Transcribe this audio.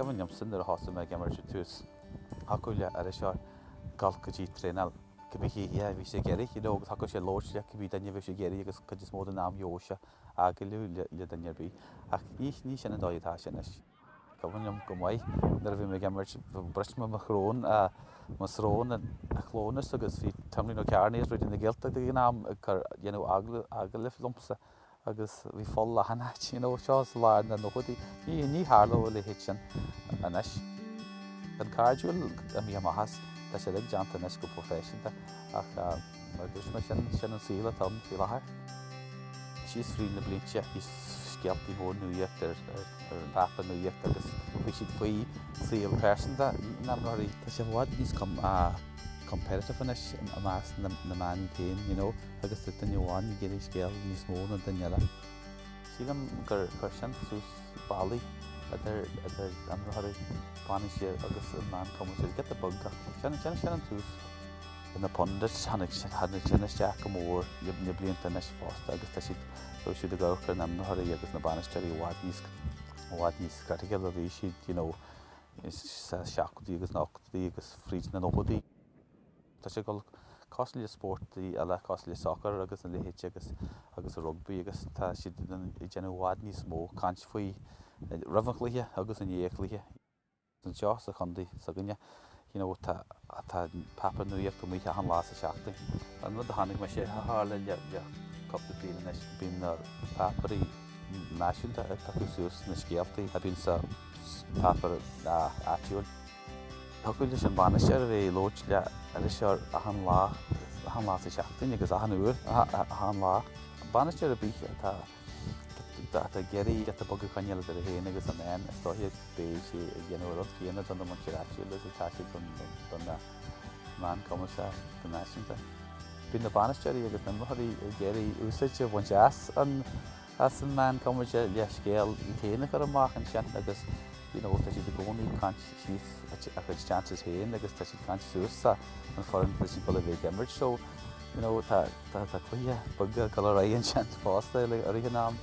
Cuimhin liomsa nuair a thosaigh mé ag imirt ar tús, thiocfadh le iriseoir dul go dtí traenáil cibé oíche a bhí sé ag iarraidh, you know, agus thiocfadh sé labhairt le cibé duine a bhí sé ag iarraidh agus cuid is mó den am gheobhadh sé agallamh le duine ar bith. Ach ní ní sin an dóigh atá sé anois. Cuimhin liom go maith nuair a bhí mé ag imirt, bhris mé mo shrón, mo srón i gcleamhnas agus bhí Tomlin Ó Cearnaigh as Raidió na Gaeltachta ag an am ag cur, dhéanamh agallamh liomsa agus bhí fuil achan áit, you know, seo sa lár na nóchaidí. Ní, ní tharlódh a leithéid sin anois. An cairdiúil imithe amach as, tá sé uilig déanta anois go proifisiúnta ach mar a dúirt mé, sin, sin an saol atá ann faoi láthair. Síos fríd na blianta bhí scéaltaí mór nuaíocht ar, ar, ar an bpáipéar nuaíocht agus bhí siad faoi saol pearsanta na n-imreoirí. Tá sé i bhfad níos com, competitive anois i measc na, na meán iad féin, you know. agus tá duine amháin ag iarraidh scéal níos mó ná duine eile. Sílim gur chuir sin suas ballaí idir idir imreoirí, bainisteoir agus an meán cumarsáide. Giota beag ach sin sin sin an tús. Na pundits, tháinig tháinig sin isteach go mór le le blianta anois fosta agus tá siad raibh siad ag amharc ar na imreoirí agus na bainisteoirí i bhfad níos i bhfad níos critical a bhí siad you know sa seachtóidí agus na ochtóidí agus fríd na nóchaidí. Tá sé ag dul cosúil le spórtaí eile, cosúil le sacar agus a leithéid agus agus rugbaí agus tá siad ag déanamh i bhfad níos mó caint faoi roimh an chluiche agus i ndiaidh an chluiche. Anseo sa chontae s'againne, you know, tá tá páipéar nuaíochta amuigh achan lá sa seachtain. An rud a chonaic mise a tharla le le cúpla bliain anois, bíonn na páipéirí náisiúnta ag piocadh suas na scéaltaí a bhíonn sa páipéar áitiúil. Thiocfadh leis an bhainisteoir a bheith ag labhairt le iriseoir achan lá, achan lá sa seachtain agus achan uair, achan lá. Bainisteoir ar bith atá atá ag iarraidh giota beag a choinneáil idir é féin agus na meáin, is dóiche beidh sé ag déanamh an rud céanna do na muintir áitiúil is atá sé don na meáin cumarsáide náisiúnta. Bíonn na bainisteoirí agus na imreoirí ag iarraidh úsáid a bhaint as an as an meán cumarsáide le scéal iad féin a chur amach ansin agus you know tá siad i gcónaí ag caint síos a chuid chances féin agus tá siad ag caint suas an foireann atá siad ag dul a bheith ag imirt so you know tá tá tá cluiche beag ag dul ar aghaidh ansin fosta i rith an am.